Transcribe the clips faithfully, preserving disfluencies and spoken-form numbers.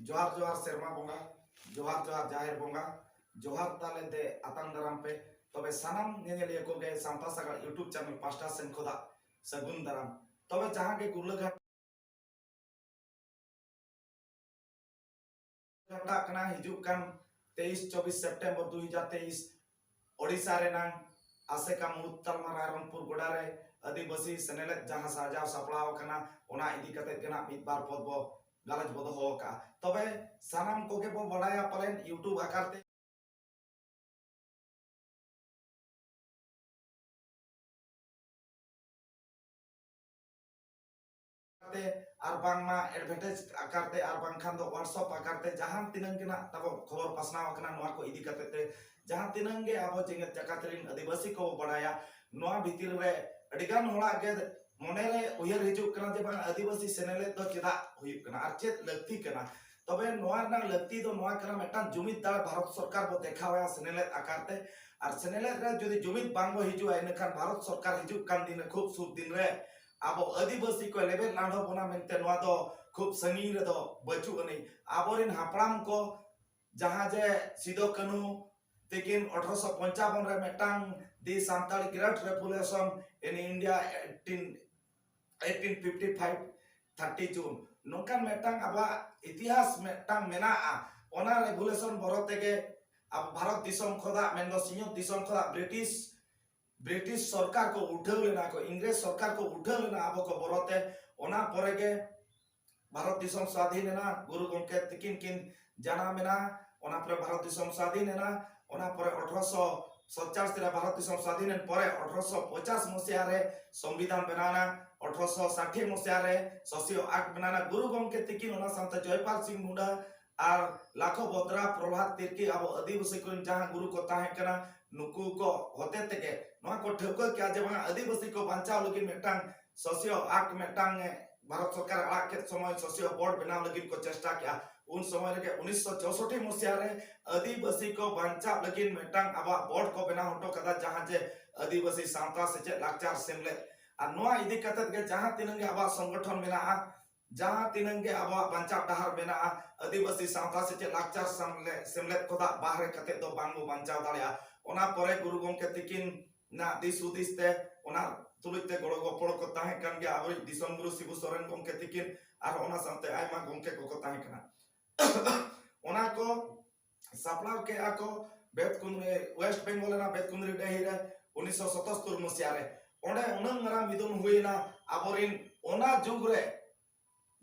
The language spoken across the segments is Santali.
ᱡᱚᱦᱟᱨ ᱡᱚᱦᱟᱨ ᱥᱮᱨᱢᱟ ᱵᱚᱸᱜᱟ, ᱡᱚᱦᱟᱨ ᱡᱚᱦᱟᱨ ᱡᱟᱦᱮᱨ ᱵᱚᱸᱜᱟ, ᱡᱚᱦᱟᱨ ᱛᱟᱞᱮ ᱫᱮ ᱟᱛᱟᱝ ᱫᱟᱨᱟᱢ ᱯᱮ᱾ ᱛᱚᱵᱮ ᱥᱟᱱᱟᱢ ᱧᱮᱧᱮᱞᱤᱭᱟᱹ ᱠᱚᱜᱮ ᱥᱟᱶᱛᱟ ᱥᱟᱜᱟᱲ YouTube ᱪᱮᱱᱮᱞ ᱯᱟᱦᱴᱟ ᱥᱮᱱ ᱠᱷᱚᱱᱟᱜ ᱥᱟᱹᱜᱩᱱ ᱫᱟᱨᱟᱢ᱾ ᱛᱚᱵᱮ ᱡᱟᱦᱟᱸ ᱜᱮ ᱜᱩᱨᱞᱟᱹ ᱜᱷᱟᱴ ᱜᱷᱟᱴᱟᱜ ᱠᱟᱱᱟ ᱦᱤᱡᱩᱜ ᱠᱟᱱ ᱛᱮᱭᱤᱥ ᱪᱚᱵᱵᱤᱥ ᱥᱮᱯᱴᱮᱢᱵᱚᱨ ᱫᱩ ᱦᱟᱡᱟᱨ ᱛᱮᱭᱤᱥ, ᱳᱰᱤᱥᱟ ᱨᱮᱱᱟᱝ ᱟᱥᱮᱠᱟ ᱢᱩᱲᱩᱫ ᱛᱟᱞᱢᱟ ᱨᱟᱭᱨᱚᱝᱯᱩᱨ ᱜᱚᱰᱟ ᱨᱮ ᱟᱹᱫᱤᱵᱟᱹᱥᱤ ᱥᱮᱱᱮᱞᱮᱫ ᱡᱟᱦᱟᱸ ᱥᱟᱡᱟᱣ ᱥᱟᱯᱲᱟᱣ ᱟᱠᱟᱱᱟ, ᱚᱱᱟ ᱤᱫᱤ ᱠᱟᱛᱮ ᱜᱮ ᱱᱟᱜ ᱢᱤᱫ ᱵᱟᱨ ᱯᱚᱫ ᱵᱚ ᱜᱟᱞᱚᱪ ᱵᱚ ᱫᱚᱦᱚ ᱟᱠᱟᱫᱼᱟ᱾ ᱛᱚᱵᱮ ᱥᱟᱱᱟᱢ ᱠᱚᱜᱮ ᱵᱚ ᱵᱟᱲᱟᱭᱟ ᱯᱟᱞᱮᱱ YouTube ᱟᱠᱟᱨ ᱛᱮ ᱛᱮ ᱟᱨ ᱵᱟᱝᱢᱟ advertise ᱟᱠᱟᱨ ᱛᱮ ᱟᱨ ᱵᱟᱝᱠᱷᱟᱱ ᱫᱚ WhatsApp ᱟᱠᱟᱨ ᱛᱮ ᱡᱟᱦᱟᱸ ᱛᱤᱱᱟᱹᱝ ᱜᱮ ᱱᱟᱜ ᱛᱟᱵᱚ ᱠᱷᱚᱵᱚᱨ ᱯᱟᱥᱱᱟᱣ ᱟᱠᱟᱱᱟ, ᱱᱚᱣᱟ ᱠᱚ ᱤᱫᱤ ᱠᱟᱛᱮ ᱛᱮ ᱡᱟᱦᱟᱸ ᱛᱤᱱᱟᱹᱝ ᱜᱮ ᱟᱵᱚ ᱡᱮᱜᱮᱛ ᱡᱟᱠᱟᱛ ᱨᱮᱱ ᱟᱹᱫᱤᱵᱟᱹᱥᱤ ᱠᱚ ᱵᱟᱲᱟᱭᱟ, ᱱᱚᱣᱟ ᱵᱷᱤᱛᱤᱨ ᱨᱮ ᱟᱹᱰᱤᱜᱟᱱ ᱦᱚᱲᱟᱜ ᱜᱮ ᱢᱚᱱᱮᱨᱮ ᱩᱭᱦᱟᱹᱨ ᱦᱤᱡᱩᱜ ᱠᱟᱱᱟ ᱡᱮ ᱵᱟᱝ ᱟᱹᱫᱤᱵᱟᱹᱥᱤ ᱥᱮᱱᱮᱞᱮᱫ ᱫᱚ ᱪᱮᱫᱟᱜ ᱦᱩᱭᱩᱜ ᱠᱟᱱᱟ ᱟᱨ ᱪᱮᱫ ᱞᱟᱹᱠᱛᱤ ᱠᱟᱱᱟ᱾ ᱛᱚᱵᱮ ᱱᱚᱣᱟ ᱨᱮᱱᱟᱜ ᱞᱟᱹᱠᱛᱤ ᱫᱚ ᱱᱚᱣᱟ ᱠᱟᱱᱟ, ᱢᱤᱫᱴᱟᱝ ᱡᱩᱢᱤᱫ ᱫᱟᱲᱮ ᱵᱷᱟᱨᱚᱛ ᱥᱚᱨᱠᱟᱨ ᱵᱚ ᱫᱮᱠᱷᱟᱣᱟ ᱥᱮᱱᱮᱞᱮᱫ ᱟᱠᱟᱨ ᱛᱮ, ᱟᱨ ᱥᱮᱱᱮᱞᱮᱫ ᱨᱮ ᱡᱩᱫᱤ ᱡᱩᱢᱤᱫ ᱵᱟᱝ ᱵᱚ ᱦᱤᱡᱩᱜᱼᱟ, ᱤᱱᱟᱹᱠᱷᱟᱱ ᱵᱷᱟᱨᱚᱛ ᱥᱚᱨᱠᱟᱨ ᱦᱤᱡᱩᱜ ᱠᱟᱱ ᱫᱤᱱ ᱨᱮ, ᱠᱷᱩᱵ ᱥᱩᱨ ᱫᱤᱱ ᱨᱮ ᱟᱵᱚ ᱟᱹᱫᱤᱵᱟᱹᱥᱤ ᱠᱚ ᱞᱮᱵᱮᱫ ᱞᱟᱸᱰᱷᱚ ᱵᱚᱱᱟ ᱢᱮᱱᱛᱮ ᱱᱚᱣᱟ ᱫᱚ ᱠᱷᱩᱵ ᱥᱟᱺᱜᱤᱧ ᱨᱮᱫᱚ ᱵᱟᱹᱪᱩᱜ ᱟᱹᱱᱤᱡ᱾ ᱟᱵᱚᱨᱮᱱ ᱦᱟᱯᱲᱟᱢ ᱠᱚ ᱡᱟᱦᱟᱸ ᱡᱮ ᱥᱤᱫᱚ ᱠᱟᱹᱱᱦᱩ ᱛᱤᱠᱤᱱ ᱟᱴᱷᱨᱚᱥᱚ ᱯᱚᱧᱪᱟᱵᱚᱱ ᱨᱮ ᱢᱤᱫᱴᱟᱝ The Santali Great Revolution in India eighteen eighteen fifty five thirty June ᱱᱚᱝᱠᱟᱱ ᱢᱤᱫᱴᱟᱝ ᱟᱵᱚᱣᱟᱜ ᱤᱛᱤᱦᱟᱥ ᱢᱤᱫᱴᱟᱝ ᱢᱮᱱᱟᱜᱼᱟ᱾ ᱚᱱᱟ ᱨᱮᱵᱷᱩᱞᱮᱥᱚᱱ ᱵᱚᱨᱚ ᱛᱮᱜᱮ ᱟᱵᱚ ᱵᱷᱟᱨᱚᱛ ᱫᱤᱥᱚᱢ ᱠᱷᱚᱱᱟᱜ ᱢᱮᱱᱫᱚ ᱥᱤᱧᱚᱛ ᱫᱤᱥᱚᱢ ᱠᱷᱚᱱᱟᱜ ᱵᱨᱤᱴᱤᱥ ᱵᱨᱤᱴᱤᱥ ᱥᱚᱨᱠᱟᱨ ᱠᱚ ᱩᱴᱷᱟᱹᱣ ᱞᱮᱱᱟ ᱠᱚ, ᱤᱝᱨᱮᱡᱽ ᱥᱚᱨᱠᱟᱨ ᱠᱚ ᱩᱴᱷᱟᱹᱣ ᱞᱮᱱᱟ ᱟᱵᱚ ᱠᱚ ᱵᱚᱨᱚ ᱛᱮ᱾ ᱚᱱᱟ ᱯᱚᱨᱮ ᱜᱮ ᱵᱷᱟᱨᱚᱛ ᱫᱤᱥᱚᱢ ᱥᱟᱹᱫᱷᱤᱱ ᱮᱱᱟ, ᱜᱩᱨᱩ ᱜᱚᱢᱠᱮ ᱛᱤᱠᱤᱱ ᱠᱤᱱ ᱡᱟᱱᱟᱢ ᱮᱱᱟ᱾ ᱚᱱᱟ ᱯᱚᱨᱮ ᱵᱷᱟᱨᱚᱛ ᱫᱤᱥᱚᱢ ᱥᱟᱹᱫᱷᱤᱱ ᱮᱱᱟ᱾ ᱚᱱᱟ ᱯᱚᱨᱮ ᱟᱴᱷᱨᱚᱥᱚ ᱥᱟᱛᱪᱟᱥ ᱨᱮ ᱵᱷᱟᱨᱚᱛ ᱫᱤᱥᱚᱢ ᱥᱟᱹᱫᱷᱤᱱ ᱮᱱ ᱯᱚᱨᱮ ᱟᱴᱷᱨᱚᱥᱚ ᱯᱚᱪᱟᱥ ᱢᱚᱥᱤᱦᱟ ᱨᱮ ᱥᱚᱝᱵᱤᱫᱷᱟᱱ ᱵᱮᱱᱟᱣ ᱮᱱᱟ, ᱟᱴᱷᱨᱚᱥᱚ ᱥᱟᱴᱷᱤ ᱢᱚᱥᱤᱦᱟ ᱨᱮ ᱥᱚᱥᱤᱭᱚ ᱟᱠᱴ ᱵᱮᱱᱟᱣ ᱮᱱᱟ᱾ ᱜᱩᱨᱩ ᱜᱚᱢᱠᱮ ᱛᱤᱠᱤᱱ ᱚᱱᱟ ᱥᱟᱶᱛᱮ ᱡᱚᱭᱯᱟᱞ ᱥᱤᱝ ᱢᱩᱱᱰᱟ ᱟᱨ ᱞᱟᱠᱷᱚ ᱵᱚᱫᱽᱨᱟ ᱯᱨᱚᱦᱞᱟᱫ ᱛᱤᱨᱠᱤ ᱟᱵᱚ ᱟᱹᱫᱤᱵᱟᱹᱥᱤ ᱠᱚᱨᱮᱱ ᱡᱟᱦᱟᱸ ᱜᱩᱨᱩ ᱠᱚ ᱛᱟᱦᱮᱸ ᱠᱟᱱᱟ, ᱱᱩᱠᱩ ᱠᱚ ᱦᱚᱛᱮ ᱛᱮᱜᱮ ᱱᱚᱣᱟ ᱠᱚ ᱴᱷᱟᱹᱣᱠᱟᱹ ᱠᱮᱜᱼᱟ ᱡᱮ ᱵᱟᱝ ᱟᱹᱫᱤᱵᱟᱹᱥᱤ ᱠᱚ ᱵᱟᱧᱪᱟᱣ ᱞᱟᱹᱜᱤᱫ ᱢᱤᱫᱴᱟᱝ ᱥᱚᱥᱤᱭᱚ ᱟᱠᱴ ᱢᱤᱫᱴᱟᱝ ᱮ ᱵᱷᱟᱨᱚᱛ ᱥᱚᱨᱠᱟᱨ ᱟᱲᱟᱜ ᱠᱮᱫ ᱥᱚᱢᱚᱭ ᱥᱚᱥᱤᱭᱚ ᱵᱳᱨᱰ ᱵᱮᱱᱟᱣ ᱞᱟᱹᱜᱤᱫ ᱠᱚ ᱪᱮᱥᱴᱟ ᱠᱮᱜᱼᱟ᱾ ᱩᱱ ᱥᱚᱢᱚᱭ ᱨᱮᱜᱮ ᱩᱱᱤᱥᱥᱚ ᱪᱳᱥᱚᱴᱴᱤ ᱢᱚᱥᱤᱦᱟ ᱨᱮ ᱟᱹᱫᱤᱵᱟᱹᱥᱤ ᱠᱚ ᱵᱟᱧᱪᱟᱣ ᱞᱟᱹᱜᱤᱫ ᱢᱤᱫᱴᱟᱝ ᱟᱵᱚᱣᱟᱜ ᱵᱳᱨᱰ ᱠᱚ ᱵᱮᱱᱟᱣ ᱦᱚᱴᱚ ᱠᱟᱫᱟ, ᱡᱟᱦᱟᱸ ᱡᱮ ᱟᱹᱫᱤᱵᱟᱹᱥᱤ ᱥᱟᱶᱛᱟ ᱥᱮᱪᱮᱫ ᱞᱟᱠᱪᱟᱨ ᱥᱮᱢᱞᱮᱫ᱾ ᱟᱨ ᱱᱚᱣᱟ ᱤᱫᱤ ᱠᱟᱛᱮᱫ ᱜᱮ ᱡᱟᱦᱟᱸ ᱛᱤᱱᱟᱹᱜ ᱜᱮ ᱟᱵᱚᱣᱟᱜ ᱥᱚᱝᱜᱚᱴᱷᱚᱱ ᱢᱮᱱᱟᱜᱼᱟ, ᱡᱟᱦᱟᱸ ᱛᱤᱱᱟᱹᱝ ᱜᱮ ᱟᱵᱚᱣᱟᱜ ᱵᱟᱧᱪᱟᱣ ᱰᱟᱦᱟᱨ ᱢᱮᱱᱟᱜᱼᱟ, ᱟᱹᱫᱤᱵᱟᱹᱥᱤ ᱥᱟᱶᱛᱟ ᱥᱮᱪᱮᱫ ᱞᱟᱠᱪᱟᱨ ᱥᱟᱢᱞᱮ-, ᱥᱮᱢᱞᱮᱫ ᱠᱷᱚᱱᱟᱜ ᱵᱟᱦᱨᱮ ᱠᱟᱛᱮ ᱫᱚ ᱵᱟᱝ ᱵᱚ ᱵᱟᱧᱪᱟᱣ ᱫᱟᱲᱮᱭᱟᱜᱼᱟ᱾ ᱚᱱᱟ ᱯᱚᱨᱮ ᱜᱩᱨᱩ ᱜᱚᱢᱠᱮ ᱛᱤᱠᱤᱱ ᱱᱟᱜ ᱫᱤᱥ ᱦᱩᱫᱤᱥ ᱛᱮ, ᱚᱱᱟ ᱛᱩᱞᱩᱡ ᱛᱮ ᱜᱚᱲᱚ ᱜᱚᱯᱚᱲᱚ ᱠᱚ ᱛᱟᱦᱮᱸ ᱠᱟᱱ ᱜᱮᱭᱟ ᱟᱵᱚᱨᱤᱡ ᱫᱤᱥᱚᱢ ᱜᱩᱨᱩ ᱥᱤᱵᱩ ᱥᱚᱨᱮᱱ ᱜᱚᱢᱠᱮ ᱛᱤᱠᱤᱱ, ᱟᱨ ᱚᱱᱟ ᱥᱟᱶᱛᱮ ᱟᱭᱢᱟ ᱜᱚᱢᱠᱮ ᱠᱚᱠᱚ ᱛᱟᱦᱮᱸ ᱠᱟᱱᱟ᱾ ᱚᱱᱟ ᱠᱚ ᱥᱟᱯᱲᱟᱣ ᱠᱮᱜᱼᱟ ᱠᱚ ᱵᱮᱛᱠᱩᱸᱫᱽᱨᱤ, ᱳᱭᱮᱥᱴ ᱵᱮᱝᱜᱚᱞ ᱨᱮᱱᱟᱜ ᱵᱮᱛᱠᱩᱸᱫᱽᱨᱤ ᱰᱟᱹᱦᱤ ᱨᱮ ᱩᱱᱤᱥᱥᱚ ᱥᱚᱛᱚᱥᱛᱩᱨ ᱢᱩᱥᱤᱭᱟ ᱨᱮ᱾ ᱚᱸᱰᱮ ᱩᱱᱟᱹᱝ ᱢᱟᱨᱟᱝ ᱢᱤᱫᱩᱱ ᱦᱩᱭᱮᱱᱟ ᱟᱵᱚᱨᱤᱱ ᱚᱱᱟ ᱡᱩᱜᱽ ᱨᱮ,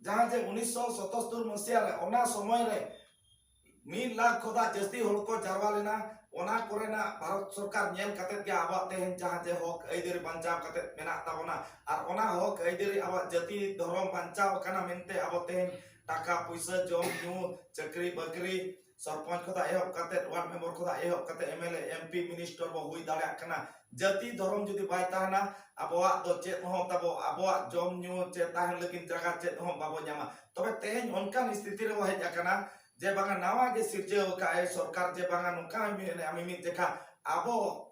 ᱡᱟᱦᱟᱸ ᱡᱮ ᱩᱱᱤᱥᱥᱚ ᱥᱚᱛᱚᱥᱛᱩᱨ ᱢᱩᱥᱤᱭᱟ ᱨᱮ, ᱚᱱᱟ ᱥᱚᱢᱚᱭ ᱨᱮ ᱢᱤᱫ ᱞᱟᱠᱷ ᱠᱷᱚᱱᱟᱜ ᱡᱟᱹᱥᱛᱤ ᱦᱚᱲ ᱠᱚ ᱡᱟᱨᱣᱟ ᱞᱮᱱᱟ᱾ ᱚᱱᱟ ᱠᱚᱨᱮᱱᱟᱜ ᱵᱷᱟᱨᱚᱛ ᱥᱚᱨᱠᱟᱨ ᱧᱮᱞ ᱠᱟᱛᱮ ᱜᱮ ᱟᱵᱚᱣᱟᱜ ᱛᱮᱦᱮᱧ ᱡᱟᱦᱟᱸ ᱡᱮ ᱦᱚᱠ ᱟᱹᱭᱫᱟᱹᱨᱤ ᱵᱟᱧᱪᱟᱣ ᱠᱟᱛᱮ ᱢᱮᱱᱟᱜ ᱛᱟᱵᱚᱱᱟ, ᱟᱨ ᱚᱱᱟ ᱦᱚᱠ ᱟᱹᱭᱫᱟᱹᱨᱤ ᱟᱵᱚᱣᱟᱜ ᱡᱟᱹᱛᱤ ᱫᱷᱚᱨᱚᱢ ᱵᱟᱧᱪᱟᱣ ᱟᱠᱟᱱᱟ ᱢᱮᱱᱛᱮ ᱟᱵᱚ ᱛᱮᱦᱮᱧ ᱴᱟᱠᱟ ᱯᱩᱭᱥᱟᱹ, ᱡᱚᱢ ᱧᱩ, ᱪᱟᱹᱠᱨᱤ ᱵᱟᱹᱠᱨᱤ, ᱥᱚᱨᱯᱚᱧᱪ ᱠᱷᱚᱱᱟᱜ ᱮᱦᱚᱵ ᱠᱟᱛᱮ, ᱣᱟᱨᱰ ᱢᱮᱢᱵᱟᱨ ᱠᱷᱚᱱᱟᱜ ᱮᱦᱚᱵ ᱠᱟᱛᱮ, M L A, M P, minister ᱵᱚ ᱦᱩᱭ ᱫᱟᱲᱮᱭᱟᱜ ᱠᱟᱱᱟ᱾ ᱡᱟᱹᱛᱤ ᱫᱷᱚᱨᱚᱢ ᱡᱩᱫᱤ ᱵᱟᱭ ᱛᱟᱦᱮᱱᱟ, ᱟᱵᱚᱣᱟᱜ ᱫᱚ ᱪᱮᱫ ᱦᱚᱸ ᱛᱟᱵᱚ, ᱟᱵᱚᱣᱟᱜ ᱡᱚᱢ ᱧᱩ ᱪᱮ ᱛᱟᱦᱮᱱ ᱞᱟᱹᱜᱤᱫ ᱡᱟᱭᱜᱟ ᱪᱮᱫ ᱦᱚᱸ ᱵᱟᱵᱚ ᱧᱟᱢᱟ᱾ ᱛᱚᱵᱮ ᱛᱮᱦᱮᱧ ᱚᱱᱠᱟᱱ ᱥᱛᱷᱤᱛᱤ ᱨᱮᱵᱚ ᱦᱮᱡ ᱟᱠᱟᱱᱟ ᱡᱮ ᱵᱟᱝᱟ ᱱᱟᱣᱟ ᱜᱮ ᱥᱤᱨᱡᱟᱹᱣ ᱟᱠᱟᱫ ᱟᱭ ᱥᱚᱨᱠᱟᱨ, ᱡᱮ ᱵᱟᱝᱟ ᱱᱚᱝᱠᱟ ᱢᱤ-, ᱢᱤᱢᱤᱫ ᱡᱮᱠᱷᱟ ᱟᱵᱚ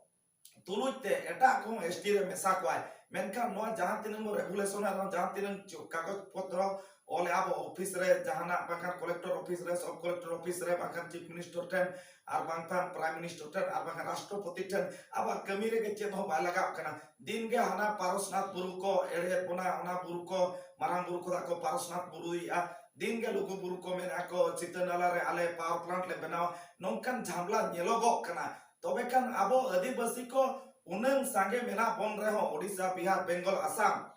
ᱛᱩᱞᱩᱡ ᱛᱮ ᱮᱴᱟᱜ ᱠᱚᱦᱚᱸ ᱮᱥ ᱴᱤ ᱨᱮ ᱢᱮᱥᱟ ᱠᱚᱣᱟᱭ᱾ ᱢᱮᱱᱠᱷᱟᱱ ᱱᱚᱣᱟ ᱡᱟᱦᱟᱸ ᱛᱤᱱᱟᱹᱜ ᱵᱚ ᱨᱮᱜᱩᱞᱮᱥᱚᱱ ᱟᱨ ᱡᱟᱦᱟᱸ ᱛᱤᱱᱟᱹᱜ ᱪᱚ-, ᱠᱟᱜᱚᱡᱽ ᱯᱚᱛᱨᱚ ᱚᱞᱮᱜᱼᱟ ᱵᱚ ᱚᱯᱷᱤᱥ ᱨᱮ, ᱡᱟᱦᱟᱱᱟᱜ ᱵᱟᱝᱠᱷᱟᱱ ᱠᱚᱞᱮᱠᱴᱚᱨ ᱚᱯᱷᱤᱥ ᱨᱮ, ᱥᱚᱵ ᱠᱚᱞᱮᱠᱴᱚᱨ ᱚᱯᱷᱤᱥ ᱨᱮ, ᱵᱟᱝᱠᱷᱟᱱ ᱪᱤᱯ ᱢᱤᱱᱤᱥᱴᱟᱨ ᱴᱷᱮᱱ ᱟᱨ ᱵᱟᱝᱠᱷᱟᱱ ᱯᱨᱟᱭᱤᱢ ᱢᱤᱱᱤᱥᱴᱟᱨ ᱴᱷᱮᱱ ᱟᱨ ᱵᱟᱝᱠᱷᱟᱱ ᱨᱟᱥᱴᱨᱚᱯᱚᱛᱤ ᱴᱷᱮᱱ, ᱟᱵᱚᱣᱟᱜ ᱠᱟᱹᱢᱤ ᱨᱮᱜᱮ ᱪᱮᱫ ᱦᱚᱸ ᱵᱟᱭ ᱞᱟᱜᱟᱣ ᱠᱟᱱᱟ᱾ ᱫᱤᱱ ᱜᱮ ᱦᱟᱱᱟ ᱯᱟᱨᱚᱥᱱᱟᱛᱷ ᱵᱩᱨᱩ ᱠᱚ ᱮᱲᱮᱭᱮᱫ ᱵᱚᱱᱟ, ᱚᱱᱟ ᱵᱩᱨᱩ ᱠᱚ, ᱢᱟᱨᱟᱝ ᱵᱩᱨᱩ ᱠᱷᱚᱱᱟᱜ ᱠᱚ ᱯᱟᱨᱚᱥᱱᱟᱛᱷ ᱵᱩᱨᱩᱭᱮᱫᱼᱟ, ᱫᱤᱱ ᱜᱮ ᱞᱩᱜᱩ ᱵᱩᱨᱩ ᱠᱚ ᱢᱮᱱᱮᱫᱼᱟ ᱠᱚ ᱥᱤᱛᱟᱹ ᱱᱟᱞᱟ ᱨᱮ ᱟᱞᱮ ᱯᱟᱣᱟᱨ ᱯᱞᱟᱱᱴ ᱞᱮ ᱵᱮᱱᱟᱣᱟ, ᱱᱚᱝᱠᱟᱱ ᱡᱷᱟᱢᱞᱟ ᱧᱮᱞᱚᱜᱚᱜ ᱠᱟᱱᱟ᱾ ᱛᱚᱵᱮ ᱠᱷᱟᱱ ᱟᱵᱚ ᱟᱹᱫᱤᱵᱟᱹᱥᱤ ᱠᱚ ᱩᱱᱟᱹᱝ ᱥᱟᱸᱜᱮ ᱢᱮᱱᱟᱜ ᱵᱚᱱ ᱨᱮᱦᱚᱸ, ᱳᱰᱤᱥᱟ, ᱵᱤᱦᱟᱨ, ᱵᱮᱝᱜᱚᱞ, ᱟᱥᱟᱢ,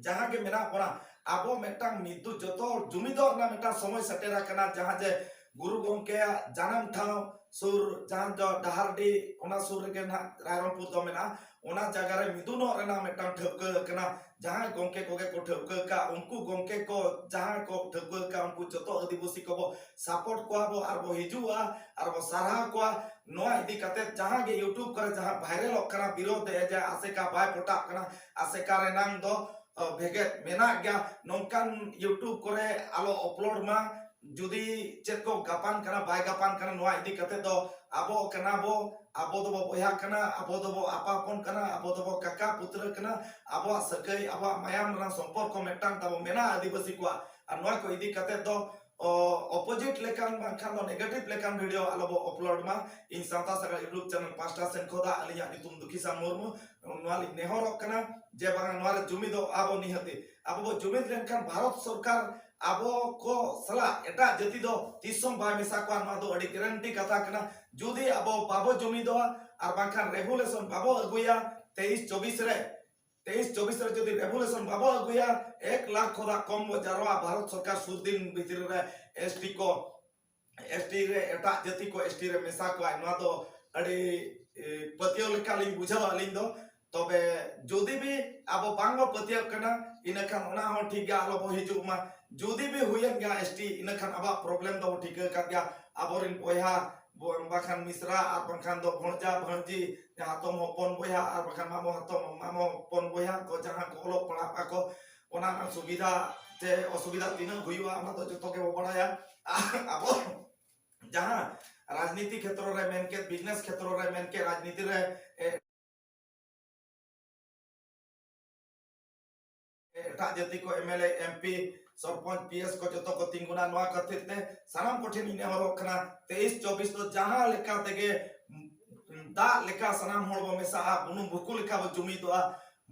ᱡᱟᱦᱟᱸ ᱜᱮ ᱢᱮᱱᱟᱜ ᱵᱚᱱᱟ, ᱟᱵᱚ ᱢᱤᱫᱴᱟᱝ ᱢᱤᱫ ᱫᱚ ᱡᱚᱛᱚ ᱦᱚᱲ ᱡᱩᱢᱤᱫᱚᱜ ᱨᱮᱱᱟᱜ ᱢᱤᱫᱴᱟᱝ ᱥᱚᱢᱚᱭ ᱥᱮᱴᱮᱨ ᱟᱠᱟᱱᱟ᱾ ᱡᱟᱦᱟᱸ ᱡᱮ ᱜᱩᱨᱩ ᱜᱚᱢᱠᱮᱭᱟᱜ ᱡᱟᱱᱟᱢ ᱴᱷᱟᱶ ᱥᱩᱨ, ᱡᱟᱦᱟᱸ ᱫᱚ ᱰᱟᱦᱟᱨᱰᱤ, ᱚᱱᱟ ᱥᱩᱨ ᱨᱮᱜᱮ ᱱᱟᱦᱟᱜ ᱨᱟᱭᱨᱚᱝᱯᱩᱨ ᱫᱚ ᱢᱮᱱᱟᱜᱼᱟ, ᱚᱱᱟ ᱡᱟᱭᱜᱟ ᱨᱮ ᱢᱤᱫᱩᱱᱚᱜ ᱨᱮᱱᱟᱜ ᱢᱤᱫᱴᱟᱝ ᱴᱷᱟᱹᱣᱠᱟᱹ ᱟᱠᱟᱱᱟ᱾ ᱡᱟᱦᱟᱸᱭ ᱜᱚᱢᱠᱮ ᱠᱚᱜᱮ ᱠᱚ ᱴᱷᱟᱹᱣᱠᱟᱹ ᱟᱠᱟᱫ, ᱩᱱᱠᱩ ᱜᱚᱢᱠᱮ ᱠᱚ ᱡᱟᱦᱟᱸᱭ ᱠᱚ ᱴᱷᱟᱹᱣᱠᱟᱹ ᱟᱠᱟᱫ, ᱩᱱᱠᱩ ᱡᱚᱛᱚ ᱟᱹᱫᱤᱵᱟᱹᱥᱤ ᱠᱚᱵᱚ ᱥᱟᱯᱳᱨᱴ ᱠᱚᱣᱟ ᱵᱚ ᱟᱨ ᱵᱚ ᱦᱤᱡᱩᱜᱼᱟ ᱟᱨ ᱵᱚ ᱥᱟᱨᱦᱟᱣ ᱠᱚᱣᱟ᱾ ᱱᱚᱣᱟ ᱤᱫᱤ ᱠᱟᱛᱮ ᱡᱟᱦᱟᱸ ᱜᱮ YouTube ᱠᱚᱨᱮ ᱡᱟᱦᱟᱸ ᱵᱷᱟᱭᱨᱟᱞᱚᱜ ᱠᱟᱱᱟ ᱵᱤᱨᱳᱫᱷ ᱮ ᱡᱮ ᱟᱥᱮᱠᱟ ᱵᱟᱭ ᱯᱚᱴᱟᱜ ᱠᱟᱱᱟ, ᱟᱥᱮᱠᱟ ᱨᱮᱱᱟᱝ ᱫᱚ, ᱚ, ᱵᱷᱮᱜᱮᱫ ᱢᱮᱱᱟᱜ ᱜᱮᱭᱟ, ᱱᱚᱝᱠᱟᱱ YouTube ᱠᱚᱨᱮ ᱟᱞᱚ ᱟᱯᱞᱳᱰ ᱢᱟ᱾ ᱡᱩᱫᱤ ᱪᱮᱫ ᱠᱚ ᱜᱟᱯᱟᱱ ᱠᱟᱱᱟ, ᱵᱟᱭ ᱜᱟᱯᱟᱱ ᱠᱟᱱᱟ, ᱱᱚᱣᱟ ᱤᱫᱤ ᱠᱟᱛᱮ ᱫᱚ ᱟᱵᱚ ᱠᱟᱱᱟ ᱵᱚ, ᱟᱵᱚ ᱫᱚᱵᱚ ᱵᱚᱭᱦᱟ ᱠᱟᱱᱟ, ᱟᱵᱚ ᱫᱚᱵᱚ ᱟᱯᱟ ᱦᱚᱯᱚᱱ ᱠᱟᱱᱟ, ᱟᱵᱚ ᱫᱚᱵᱚ ᱠᱟᱠᱟ ᱯᱩᱛᱨᱟᱹ ᱠᱟᱱᱟ, ᱟᱵᱚᱣᱟᱜ ᱥᱟᱹᱜᱟᱹᱭ, ᱟᱵᱚᱣᱟᱜ ᱢᱟᱭᱟᱢ ᱨᱮᱱᱟᱜ ᱥᱚᱢᱯᱚᱨᱠᱚ ᱢᱤᱫᱴᱟᱝ ᱛᱟᱵᱚ ᱢᱮᱱᱟᱜᱼᱟ ᱟᱹᱫᱤᱵᱟᱹᱥᱤ ᱠᱚᱣᱟᱜ᱾ ᱟᱨ ᱱᱚᱣᱟ ᱠᱚ ᱤᱫᱤ ᱠᱟᱛᱮ ᱫᱚ, ᱚ, opposite ᱞᱮᱠᱟᱱ ᱵᱟᱝᱠᱷᱟᱱ ᱫᱚ negative ᱞᱮᱠᱟᱱ video ᱟᱞᱚ ᱵᱚ upload ᱢᱟ᱾ ᱤᱧ ᱥᱟᱶᱛᱟ ᱥᱟᱜᱟᱲ YouTube channel ᱯᱟᱦᱴᱟ ᱥᱮᱱ ᱠᱷᱚᱱᱟᱜ ᱟᱹᱞᱤᱧᱟᱜ ᱧᱩᱛᱩᱢ ᱫᱩᱠᱷᱤ ᱥᱟᱢ ᱢᱩᱨᱢᱩ᱾ ᱱᱚᱣᱟ ᱞᱤᱧ ᱱᱮᱦᱚᱨᱚᱜ ᱠᱟᱱᱟ ᱡᱮ ᱵᱟᱝ, ᱱᱚᱣᱟ ᱨᱮ ᱡᱩᱢᱤᱫᱚᱜ ᱟᱵᱚ ᱱᱤᱦᱟᱹᱛᱤ᱾ ᱟᱵᱚ ᱵᱚ ᱡᱩᱢᱤᱫ ᱞᱮᱱᱠᱷᱟᱱ ᱵᱷᱟᱨᱚᱛ ᱥᱚᱨᱠᱟᱨ ᱟᱵᱚ ᱠᱚ ᱥᱟᱞᱟᱜ ᱮᱴᱟᱜ ᱡᱟᱹᱛᱤ ᱫᱚ ᱛᱤᱥ ᱦᱚᱸ ᱵᱟᱭ ᱢᱮᱥᱟ ᱠᱚᱣᱟ, ᱱᱚᱣᱟ ᱫᱚ ᱟᱹᱰᱤ guarantee ᱠᱟᱛᱷᱟ ᱠᱟᱱᱟ᱾ ᱡᱩᱫᱤ ᱟᱵᱚ ᱵᱟᱵᱚ ᱡᱩᱢᱤᱫᱚᱜᱼᱟ ᱟᱨ ᱵᱟᱝᱠᱷᱟᱱ revolution ᱵᱟᱵᱚ ᱟᱹᱜᱩᱭᱟ ᱛᱮᱭᱤᱥ ᱪᱚᱵᱵᱤᱥ ᱨᱮ, ᱛᱮᱭᱤᱥ ᱪᱚᱵᱵᱤᱥ ᱨᱮ ᱡᱩᱫᱤ revolution ᱵᱟᱵᱚ ᱟᱹᱜᱩᱭᱟ, ᱮᱠ ᱞᱟᱠᱷ ᱠᱷᱚᱱᱟᱜ ᱠᱚᱢ ᱵᱚ ᱡᱟᱨᱣᱟ ᱵᱷᱟᱨᱚᱛ ᱥᱚᱨᱠᱟᱨ ᱥᱩᱨ ᱫᱤᱱ ᱵᱷᱤᱛᱨᱤ ᱨᱮ ST ᱠᱚ, ST ᱨᱮ ᱮᱴᱟᱜ ᱡᱟᱹᱛᱤ ᱠᱚ ST ᱨᱮ ᱢᱮᱥᱟ ᱠᱚᱣᱟ, ᱱᱚᱣᱟ ᱫᱚ ᱟᱹᱰᱤ, ᱮ, ᱯᱟᱹᱛᱭᱟᱹᱣ ᱞᱮᱠᱟ ᱞᱤᱧ ᱵᱩᱡᱷᱟᱹᱣᱟ ᱟᱹᱞᱤᱧ ᱫᱚ᱾ ᱛᱚᱵᱮ ᱡᱩᱫᱤ ᱵᱤ ᱟᱵᱚ ᱵᱟᱝ ᱵᱚ ᱯᱟᱹᱛᱭᱟᱹᱣ ᱠᱟᱱᱟ, ᱤᱱᱟᱹᱠᱷᱟᱱ ᱚᱱᱟ ᱦᱚᱸ ᱴᱷᱤᱠ ᱜᱮᱭᱟ, ᱟᱞᱚ ᱵᱚ ᱦᱤᱡᱩᱜ ᱢᱟ᱾ ᱡᱩᱫᱤ ᱵᱤ ᱦᱩᱭᱮᱱ ᱜᱮᱭᱟ ST, ᱤᱱᱟᱹᱠᱷᱟᱱ ᱟᱵᱚᱣᱟᱜ problem ᱫᱚ ᱵᱚ ᱴᱷᱤᱠᱟᱹ ᱠᱟᱫ ᱜᱮᱭᱟ᱾ ᱟᱵᱚᱨᱮᱱ ᱵᱚᱭᱦᱟ ᱵᱚ-, ᱵᱟᱠᱷᱟᱱ ᱢᱤᱥᱨᱟ ᱟᱨ ᱵᱟᱝᱠᱷᱟᱱ ᱫᱚ ᱵᱷᱚᱬᱡᱟ ᱵᱷᱟᱹᱬᱡᱤ, ᱦᱟᱛᱚᱢ ᱦᱚᱯᱚᱱ ᱵᱚᱭᱦᱟ ᱟᱨ ᱵᱟᱠᱷᱟᱱ ᱢᱟᱢᱚ ᱦᱟᱛᱚᱢ, ᱢᱟᱢᱚ ᱦᱚᱯᱚᱱ ᱵᱚᱭᱦᱟ ᱠᱚ ᱡᱟᱦᱟᱸ ᱠᱚ ᱚᱞᱚᱜ ᱯᱟᱲᱦᱟᱜ ᱟᱠᱚ, ᱚᱱᱟ ᱨᱮᱱᱟᱜ ᱥᱩᱵᱤᱫᱷᱟ ᱪᱮ ᱚᱥᱩᱵᱤᱫᱷᱟ ᱛᱤᱱᱟᱹᱜ ᱦᱩᱭᱩᱜᱼᱟ, ᱚᱱᱟ ᱫᱚ ᱡᱚᱛᱚ ᱜᱮᱵᱚ ᱵᱟᱲᱟᱭᱟ᱾ ᱟᱵᱚ ᱡᱟᱦᱟᱸ ᱨᱟᱡᱽᱱᱤᱛᱤ ᱠᱷᱮᱛᱨᱚ ᱨᱮ ᱢᱮᱱ ᱠᱮᱫ, business ᱠᱷᱮᱛᱨᱚ ᱨᱮ ᱢᱮᱱ ᱠᱮᱫ, ᱨᱟᱡᱽᱱᱤᱛᱤ ᱨᱮ, ᱮ, ᱮᱴᱟᱜ ᱡᱟᱹᱛᱤ ᱠᱚ MLA, MP, ᱥᱚᱨᱯᱚᱧᱪ, PS ᱠᱚ ᱡᱚᱛᱚ ᱠᱚ ᱛᱤᱸᱜᱩᱱᱟ᱾ ᱱᱚᱣᱟ ᱠᱷᱟᱹᱛᱤᱨ ᱛᱮ ᱥᱟᱱᱟᱢ ᱠᱚᱴᱷᱮᱱ ᱤᱧ ᱱᱮᱦᱚᱨᱚᱜ ᱠᱟᱱᱟ, ᱛᱮᱭᱤᱥ ᱪᱚᱵᱵᱤᱥ ᱫᱚ ᱡᱟᱦᱟᱸ ᱞᱮᱠᱟ ᱛᱮᱜᱮ ᱫᱟᱜ ᱞᱮᱠᱟ ᱥᱟᱱᱟᱢ ᱦᱚᱲ ᱵᱚ ᱢᱮᱥᱟᱜᱼᱟ, ᱵᱩᱱᱩᱢ ᱵᱷᱩᱠᱩ ᱞᱮᱠᱟ ᱵᱚ ᱡᱩᱢᱤᱫᱚᱜᱼᱟ,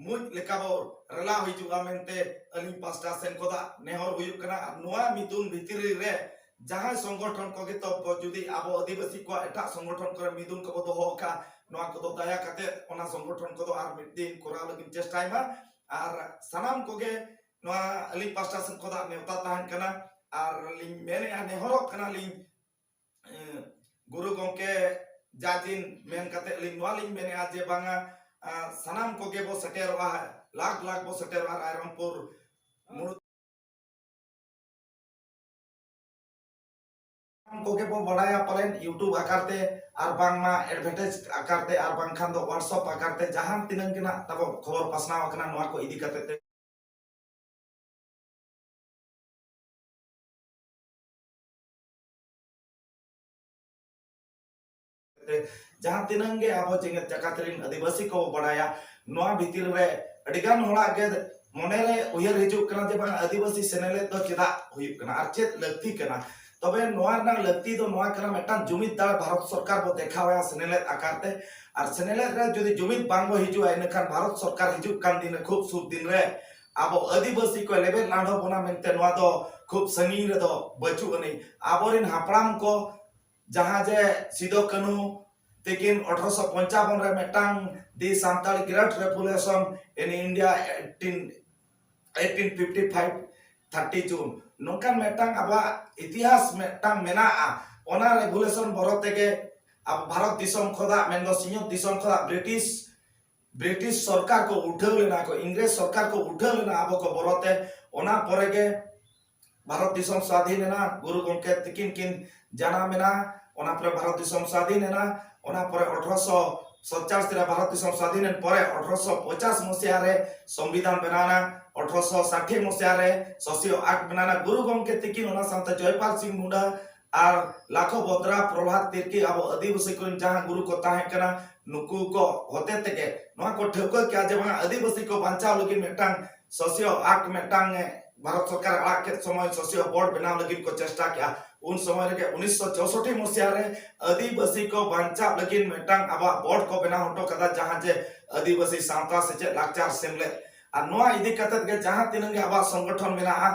ᱢᱩᱸᱡ ᱞᱮᱠᱟ ᱵᱚ ᱨᱮᱞᱟᱣ ᱦᱤᱡᱩᱜᱼᱟ ᱢᱮᱱᱛᱮ ᱟᱹᱞᱤᱧ ᱯᱟᱥᱴᱟ ᱥᱮᱱ ᱠᱷᱚᱱᱟᱜ ᱱᱮᱦᱚᱨ ᱦᱩᱭᱩᱜ ᱠᱟᱱᱟ᱾ ᱟᱨ ᱱᱚᱣᱟ ᱢᱤᱫᱩᱱ ᱵᱷᱤᱛᱨᱤ ᱨᱮ ᱡᱟᱦᱟᱸᱭ ᱥᱚᱝᱜᱚᱴᱷᱚᱱ ᱠᱚᱜᱮ ᱛᱚ ᱵᱚ ᱡᱩᱫᱤ ᱟᱵᱚ ᱟᱹᱫᱤᱵᱟᱹᱥᱤ ᱠᱚᱣᱟᱜ ᱮᱴᱟᱜ ᱥᱚᱝᱜᱚᱴᱷᱚᱱ ᱠᱚᱨᱮ ᱢᱤᱫᱩᱱ ᱠᱚᱵᱚ ᱫᱚᱦᱚ ᱟᱠᱟᱫ, ᱱᱚᱣᱟ ᱠᱚᱫᱚ ᱫᱟᱭᱟ ᱠᱟᱛᱮ ᱚᱱᱟ ᱥᱚᱝᱜᱚᱴᱷᱚᱱ ᱠᱚᱫᱚ ᱟᱨ ᱢᱤᱫ ᱫᱤᱱ ᱠᱚᱨᱟᱣ ᱞᱟᱹᱜᱤᱫ ᱪᱮᱥᱴᱟᱭ ᱢᱟ᱾ ᱟᱨ ᱥᱟᱱᱟᱢ ᱠᱚᱜᱮ ᱱᱚᱣᱟ ᱟᱹᱞᱤᱧ ᱯᱟᱥᱴᱟ ᱥᱮᱱ ᱠᱷᱚᱱᱟᱜ ᱱᱮᱣᱛᱟ ᱛᱟᱦᱮᱱ ᱠᱟᱱᱟ᱾ ᱟᱨ ᱞᱤᱧ ᱢᱮᱱᱮᱫᱼᱟ, ᱱᱮᱦᱚᱨᱚᱜ ᱠᱟᱱᱟᱞᱤᱧ, ᱮ, ᱜᱩᱨᱩ ᱜᱚᱢᱠᱮ ᱡᱟ ᱫᱤᱱ ᱢᱮᱱ ᱠᱟᱛᱮ ᱟᱹᱞᱤᱧ ᱱᱚᱣᱟ ᱞᱤᱧ ᱢᱮᱱᱮᱫᱼᱟ ᱡᱮ ᱵᱟᱝᱟ, ᱟ, ᱥᱟᱱᱟᱢ ᱠᱚᱜᱮ ᱵᱚ ᱥᱮᱴᱮᱨᱚᱜᱼᱟ, ᱞᱟᱠᱷ ᱞᱟᱠᱷ ᱵᱚ ᱥᱮᱴᱮᱨᱚᱜᱼᱟ ᱨᱟᱭᱨᱚᱝᱯᱩᱨ ᱢᱩᱲᱩᱫ᱾ ᱥᱟᱱᱟᱢ ᱠᱚᱜᱮ ᱵᱚ ᱵᱟᱲᱟᱭᱟ ᱯᱟᱞᱮᱱ YouTube ᱟᱠᱟᱨ ᱛᱮ ᱟᱨ ᱵᱟᱝᱢᱟ advertise ᱟᱠᱟᱨ ᱛᱮ ᱟᱨ ᱵᱟᱝᱠᱷᱟᱱ ᱫᱚ WhatsApp ᱟᱠᱟᱨ ᱛᱮ ᱡᱟᱦᱟᱸ ᱛᱤᱱᱟᱹᱝ ᱜᱮ ᱱᱟᱜ ᱛᱟᱵᱚ ᱠᱷᱚᱵᱚᱨ ᱯᱟᱥᱱᱟᱣ ᱟᱠᱟᱱᱟ ᱱᱚᱣᱟ ᱠᱚ ᱤᱫᱤ ᱠᱟᱛᱮ ᱛᱮ᱾ ᱡᱟᱦᱟᱸ ᱛᱤᱱᱟᱹᱝ ᱜᱮ ᱟᱵᱚ ᱡᱮᱜᱮᱛ ᱡᱟᱠᱟᱛ ᱨᱮᱱ ᱟᱹᱫᱤᱵᱟᱹᱥᱤ ᱠᱚ ᱵᱟᱲᱟᱭᱟ, ᱱᱚᱣᱟ ᱵᱷᱤᱛᱤᱨ ᱨᱮ ᱟᱹᱰᱤᱜᱟᱱ ᱦᱚᱲᱟᱜ ᱜᱮ ᱢᱚᱱᱮᱨᱮ ᱩᱭᱦᱟᱹᱨ ᱦᱤᱡᱩᱜ ᱠᱟᱱᱟ ᱡᱮ ᱵᱟᱝ, ᱟᱹᱫᱤᱵᱟᱹᱥᱤ ᱥᱮᱱᱮᱞᱮᱫ ᱫᱚ ᱪᱮᱫᱟᱜ ᱦᱩᱭᱩᱜ ᱠᱟᱱᱟ ᱟᱨ ᱪᱮᱫ ᱞᱟᱹᱠᱛᱤ ᱠᱟᱱᱟ᱾ ᱛᱚᱵᱮ ᱱᱚᱣᱟ ᱨᱮᱱᱟᱜ ᱞᱟᱹᱠᱛᱤ ᱫᱚ ᱱᱚᱣᱟ ᱠᱟᱱᱟ, ᱢᱤᱫᱴᱟᱝ ᱡᱩᱢᱤᱫ ᱫᱟᱲᱮ ᱵᱷᱟᱨᱚᱛ ᱥᱚᱨᱠᱟᱨ ᱵᱚ ᱫᱮᱠᱷᱟᱣᱟᱭᱟ ᱥᱮᱱᱮᱞᱮᱫ ᱟᱠᱟᱨ ᱛᱮ᱾ ᱟᱨ ᱥᱮᱱᱮᱞᱮᱫ ᱨᱮ ᱡᱩᱫᱤ ᱡᱩᱢᱤᱫ ᱵᱟᱝ ᱵᱚ ᱦᱤᱡᱩᱜᱼᱟ, ᱤᱱᱟᱹᱠᱷᱟᱱ ᱵᱷᱟᱨᱚᱛ ᱥᱚᱨᱠᱟᱨ ᱦᱤᱡᱩᱜ ᱠᱟᱱ ᱫᱤᱱ ᱨᱮ, ᱠᱷᱩᱵ ᱥᱩᱨ ᱫᱤᱱ ᱨᱮ ᱟᱵᱚ ᱟᱹᱫᱤᱵᱟᱹᱥᱤ ᱠᱚ ᱞᱮᱵᱮᱫ ᱞᱟᱸᱰᱷᱚ ᱵᱚᱱᱟ ᱢᱮᱱᱛᱮ ᱱᱚᱣᱟ ᱫᱚ ᱠᱷᱩᱵ ᱥᱟᱺᱜᱤᱧ ᱨᱮᱫᱚ ᱵᱟᱹᱪᱩᱜ ᱟᱹᱱᱤᱡ᱾ ᱟᱵᱚᱨᱮᱱ ᱦᱟᱯᱲᱟᱢ ᱠᱚ ᱡᱟᱦᱟᱸ ᱡᱮ ᱥᱤᱫᱚ ᱠᱟᱹᱱᱦᱩ ᱛᱤᱠᱤᱱ ᱟᱴᱷᱨᱚᱥᱚ ᱯᱚᱧᱪᱟᱵᱚᱱ ᱨᱮ ᱢᱤᱫᱴᱟᱝ The Santali Great Revolution in India eighteen, eighteen fifty-five thirty June ᱱᱚᱝᱠᱟᱱ ᱢᱤᱫᱴᱟᱝ ᱟᱵᱚᱣᱟᱜ ᱤᱛᱤᱦᱟᱥ ᱢᱤᱫᱴᱟᱝ ᱢᱮᱱᱟᱜᱼᱟ᱾ ᱚᱱᱟ ᱨᱮᱵᱷᱩᱞᱮᱥᱚᱱ ᱵᱚᱨᱚ ᱛᱮᱜᱮ ᱟᱵᱚ ᱵᱷᱟᱨᱚᱛ ᱫᱤᱥᱚᱢ ᱠᱷᱚᱱᱟᱜ, ᱢᱮᱱᱫᱚ ᱥᱤᱧᱚᱛ ᱫᱤᱥᱚᱢ ᱠᱷᱚᱱᱟᱜ ᱵᱨᱤᱴᱤᱥ, ᱵᱨᱤᱴᱤᱥ ᱥᱚᱨᱠᱟᱨ ᱠᱚ ᱩᱴᱷᱟᱹᱣ ᱞᱮᱱᱟ ᱠᱚ, ᱤᱝᱨᱮᱡᱽ ᱥᱚᱨᱠᱟᱨ ᱠᱚ ᱩᱴᱷᱟᱹᱣ ᱞᱮᱱᱟ ᱟᱵᱚ ᱠᱚ ᱵᱚᱨᱚ ᱛᱮ᱾ ᱚᱱᱟ ᱯᱚᱨᱮ ᱜᱮ ᱵᱷᱟᱨᱚᱛ ᱫᱤᱥᱚᱢ ᱥᱟᱫᱷᱤᱱ ᱮᱱᱟ, ᱜᱩᱨᱩ ᱜᱚᱢᱠᱮ ᱛᱤᱠᱤᱱ ᱠᱤᱱ ᱡᱟᱱᱟᱢ ᱮᱱᱟ, ᱚᱱᱟ ᱯᱚᱨᱮ ᱵᱷᱟᱨᱚᱛ ᱫᱤᱥᱚᱢ ᱥᱟᱫᱷᱤᱱ ᱮᱱᱟ᱾ ᱚᱱᱟ ᱯᱚᱨᱮ ᱟᱴᱷᱨᱚᱥᱚ ᱥᱟᱛᱪᱟᱥ ᱨᱮ ᱵᱷᱟᱨᱚᱛ ᱫᱤᱥᱚᱢ ᱥᱟᱫᱷᱤᱱ ᱮᱱ ᱯᱚᱨᱮ ᱟᱴᱷᱨᱚᱥᱚ ᱯᱚᱪᱟᱥ ᱢᱚᱥᱤᱦᱟ ᱨᱮ ᱥᱚᱝᱵᱤᱫᱷᱟᱱ ᱵᱮᱱᱟᱣ ᱮᱱᱟ, ᱟᱴᱷᱨᱚᱥᱚ ᱥᱟᱴᱷᱤ ᱢᱚᱥᱤᱦᱟ ᱨᱮ ᱥᱚᱥᱤᱭᱚ ᱟᱠᱴ ᱵᱮᱱᱟᱣ ᱮᱱᱟ᱾ ᱜᱩᱨᱩ ᱜᱚᱢᱠᱮ ᱛᱤᱠᱤᱱ ᱚᱱᱟ ᱥᱟᱶᱛᱮ ᱡᱚᱭᱯᱟᱞ ᱥᱤᱝ ᱢᱩᱱᱰᱟ ᱟᱨ ᱞᱟᱠᱷᱚ ᱵᱚᱫᱽᱨᱟ ᱯᱨᱚᱦᱞᱟᱫ ᱛᱤᱨᱠᱤ ᱟᱵᱚ ᱟᱹᱫᱤᱵᱟᱹᱥᱤ ᱠᱚᱨᱮᱱ ᱡᱟᱦᱟᱸ ᱜᱩᱨᱩ ᱠᱚ ᱛᱟᱦᱮᱸ ᱠᱟᱱᱟ, ᱱᱩᱠᱩ ᱠᱚ ᱦᱚᱛᱮ ᱛᱮᱜᱮ ᱱᱚᱣᱟ ᱠᱚ ᱴᱷᱟᱹᱣᱠᱟᱹ ᱠᱮᱜᱼᱟ ᱡᱮ ᱵᱟᱝ, ᱟᱹᱫᱤᱵᱟᱹᱥᱤ ᱠᱚ ᱵᱟᱧᱪᱟᱣ ᱞᱟᱹᱜᱤᱫ ᱢᱤᱫᱴᱟᱝ ᱥᱚᱥᱤᱭᱚ ᱟᱠᱴ ᱢᱤᱫᱴᱟᱝ, ᱮ, ᱵᱷᱟᱨᱚᱛ ᱥᱚᱨᱠᱟᱨ ᱟᱲᱟᱜ ᱠᱮᱫ ᱥᱚᱢᱚᱭ ᱥᱚᱥᱤᱭᱚ ᱵᱳᱨᱰ ᱵᱮᱱᱟᱣ ᱞᱟᱹᱜᱤᱫ ᱠᱚ ᱪᱮᱥᱴᱟ ᱠᱮᱜᱼᱟ᱾ ᱩᱱ ᱥᱚᱢᱚᱭ ᱨᱮᱜᱮ ᱩᱱᱤᱥᱥᱚ ᱪᱳᱥᱚᱴᱴᱤ ᱢᱚᱥᱤᱦᱟ ᱨᱮ ᱟᱹᱫᱤᱵᱟᱹᱥᱤ ᱠᱚ ᱵᱟᱧᱪᱟᱣ ᱞᱟᱹᱜᱤᱫ ᱢᱤᱫᱴᱟᱝ ᱟᱵᱚᱣᱟᱜ ᱵᱳᱨᱰ ᱠᱚ ᱵᱮᱱᱟᱣ ᱦᱚᱴᱚ ᱠᱟᱫᱟ, ᱡᱟᱦᱟᱸ ᱡᱮ ᱟᱹᱫᱤᱵᱟᱹᱥᱤ ᱥᱟᱶᱛᱟ ᱥᱮᱪᱮᱫ ᱞᱟᱠᱪᱟᱨ ᱥᱮᱢᱞᱮᱫ᱾ ᱟᱨ ᱱᱚᱣᱟ ᱤᱫᱤ ᱠᱟᱛᱮᱫ ᱜᱮ ᱡᱟᱦᱟᱸ ᱛᱤᱱᱟᱹᱜ ᱜᱮ ᱟᱵᱚᱣᱟᱜ ᱥᱚᱝᱜᱚᱴᱷᱚᱱ ᱢᱮᱱᱟᱜᱼᱟ,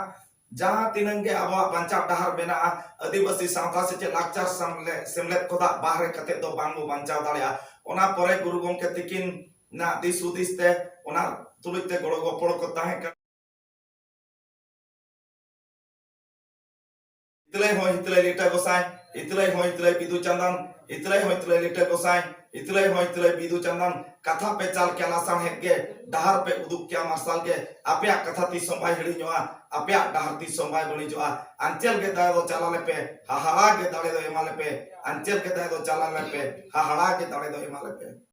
ᱡᱟᱦᱟᱸ ᱛᱤᱱᱟᱹᱜ ᱜᱮ ᱟᱵᱚᱣᱟᱜ ᱵᱟᱧᱪᱟᱣ ᱰᱟᱦᱟᱨ ᱢᱮᱱᱟᱜᱼᱟ, ᱟᱹᱫᱤᱵᱟᱹᱥᱤ ᱥᱟᱶᱛᱟ ᱥᱮᱪᱮᱫ ᱞᱟᱠᱪᱟᱨ ᱥᱮᱢᱞᱮᱫ, ᱥᱮᱢᱞᱮᱫ ᱠᱷᱚᱱᱟᱜ ᱵᱟᱦᱨᱮ ᱠᱟᱛᱮᱫ ᱫᱚ ᱵᱟᱝ ᱵᱚ ᱵᱟᱧᱪᱟᱣ ᱫᱟᱲᱮᱭᱟᱜᱼᱟ᱾ ᱚᱱᱟ ᱯᱚᱨᱮ ᱜᱩᱨᱩ ᱜᱚᱢᱠᱮ ᱛᱤᱠᱤᱱᱟᱜ ᱫᱤᱥ ᱦᱩᱫᱤᱥ ᱛᱮ ᱚᱱᱟ ᱛᱩᱞᱩᱡ ᱛᱮ ᱜᱚᱲᱚ ᱜᱚᱯᱚᱲᱚ ᱠᱚ ᱛᱟᱦᱮᱸ ᱠᱟᱱᱟ᱾ ᱦᱤᱛᱞᱟᱹᱭ ᱦᱚᱸ ᱦᱤᱛᱞᱟᱹᱭ ᱞᱤᱴᱟᱹ ᱜᱚᱸᱥᱟᱭ, ᱦᱤᱛᱞᱟᱹᱭ ᱦᱚᱸ ᱦᱤᱛᱞᱟᱹᱭ ᱵᱤᱫᱩ ᱪᱟᱸᱫᱟᱱ, ᱦᱤᱛᱞᱟᱹᱭ ᱦᱚᱸ ᱦᱤᱛᱞᱟᱹᱭ ᱞᱤᱴᱟᱹ ᱜᱚᱸᱥᱟᱭ, ᱦᱤᱛᱞᱟᱹᱭ ᱦᱚᱸ ᱦᱤᱛᱞᱟᱹᱭ ᱵᱤᱫᱩ ᱪᱟᱸᱫᱟᱱ᱾ ᱠᱟᱛᱷᱟ ᱯᱮ ᱪᱟᱞ ᱠᱮᱭᱟ ᱞᱟᱥᱟᱬᱦᱮᱫ ᱜᱮ, ᱰᱟᱦᱟᱨ ᱯᱮ ᱩᱫᱩᱜ ᱠᱮᱭᱟ ᱢᱟᱨᱥᱟᱞ ᱜᱮ᱾ ᱟᱯᱮᱭᱟᱜ ᱠᱟᱛᱷᱟ ᱛᱤᱥ ᱦᱚᱸ ᱵᱟᱭ ᱦᱤᱲᱤᱧᱚᱜᱼᱟ, ᱟᱯᱮᱭᱟᱜ ᱰᱟᱦᱟᱨ ᱛᱤᱥ ᱦᱚᱸ ᱵᱟᱭ ᱵᱟᱹᱲᱤᱡᱚᱜᱼᱟ᱾ ᱟᱧᱪᱮᱞ ᱜᱮ ᱫᱟᱲᱮ ᱫᱚ ᱪᱟᱞ ᱟᱞᱮ ᱯᱮ, ᱦᱟᱦᱟᱲᱟ ᱜᱮ ᱫᱟᱲᱮ ᱫᱚ ᱮᱢᱟ ᱞᱮ ᱯᱮ᱾ ᱟᱧᱪᱮᱞ ᱜᱮ ᱫᱟᱲᱮ ᱫᱚ ᱪᱟᱞ ᱟᱞᱮ ᱯᱮ, ᱦᱟᱦᱟᱲᱟ ᱜᱮ ᱫᱟᱲᱮ ᱫᱚ ᱮᱢᱟ ᱞᱮ ᱯᱮ᱾